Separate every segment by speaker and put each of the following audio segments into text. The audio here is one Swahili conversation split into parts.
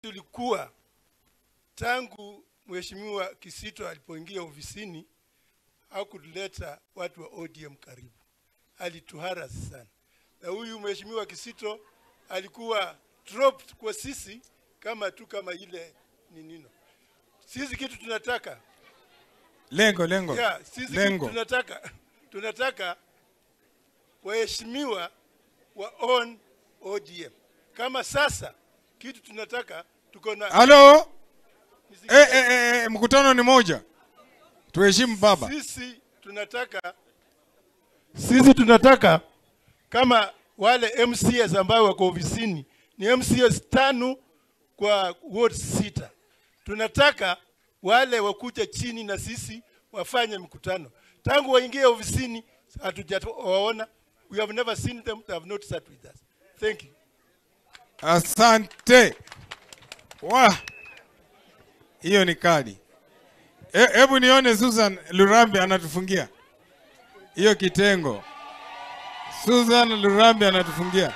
Speaker 1: Tulikuwa tangu Mheshimiwa Kisito alipoingia ofisini hakutuleta watu wa ODM karibu. Alituharass sana. Na huyu Mheshimiwa Kisito alikuwa dropped kwa sisi kama tu kama ile ni nino. Sisi kitu tunataka
Speaker 2: lengo lengo.
Speaker 1: Yeah, sisi
Speaker 2: lengo.
Speaker 1: Kitu tunataka waheshimiwa wa on ODM. Kama sasa kitu tunataka tuko na
Speaker 2: Halo. Mkutano ni moja. Tuheshimu baba.
Speaker 1: Sisi tunataka kama wale MCS ambao wako ofisini ni MCS 5 kwa ward 6. Tunataka wale wakuja chini na sisi wafanye mkutano. Tangu waingie ofisini hatujawaona. We have never seen them. They have not sat with us. Thank you.
Speaker 2: Asante. Wah. Hiyo ni kadi. Hebu nione Susan Lurambi anatufungia hiyo kitengo. Susan Lurambi anatufungia.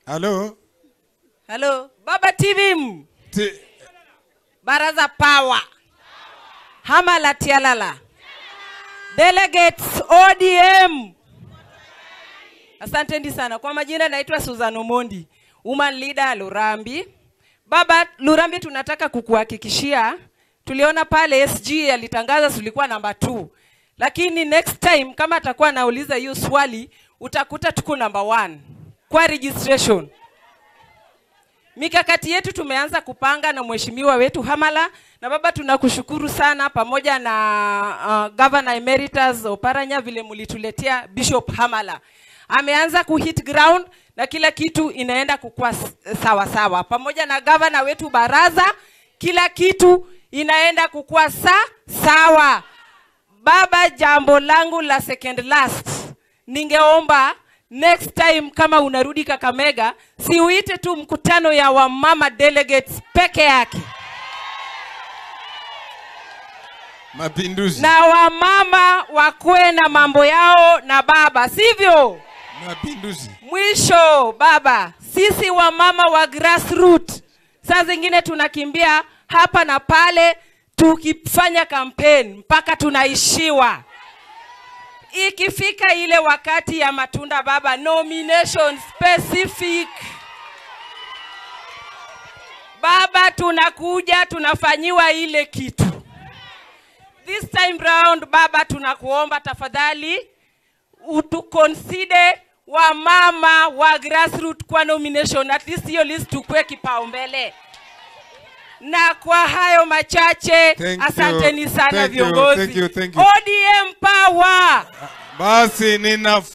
Speaker 2: Hello.
Speaker 3: Hello. Baba TV. Baraza Power. Hamala Tialala. Delegates ODM. Asanteni sana. Kwa majina naitwa Susan Omondi, woman leader Lurambi. Baba Lurambi, tunataka kukuhakikishia, tuliona pale SG alitangaza tulikuwa namba 2. Lakini next time kama atakuwa anauliza hiyo swali, utakuta tuko namba 1 kwa registration. Mikakati yetu tumeanza kupanga na mheshimiwa wetu Hamala, na baba tunakushukuru sana pamoja na Governor Emeritus Oparanya vile mulituletea Bishop Hamala. Ameanza kuhit ground na kila kitu inaenda kukua sawa sawa. Pamoja na governor wetu Baraza, kila kitu inaenda kukua sawa. Baba, jambo langu la second last, ningeomba next time kama unarudi Kakamega, siuite tu mkutano ya wamama delegates peke yake.
Speaker 2: Mapinduzi.
Speaker 3: Na wamama wakue na mambo yao na baba, sivyo?
Speaker 2: Mapinduzi.
Speaker 3: Mwisho baba, sisi wamama wa grassroots saa zingine tunakimbia hapa na pale tukifanya campaign mpaka tunaishiwa. Ikifika ile wakati ya matunda baba, nomination specific. Baba, tunakuja tunafanyiwa ile kitu. This time round baba, tunakuomba tafadhali utuconsider wamama wa grassroots kwa nomination, at least hiyo list tukue kipaumbele. Na kwa hayo machache, asanteni sana viongozi.
Speaker 2: Thank you, thank you.
Speaker 3: ODM power.
Speaker 2: Basi nina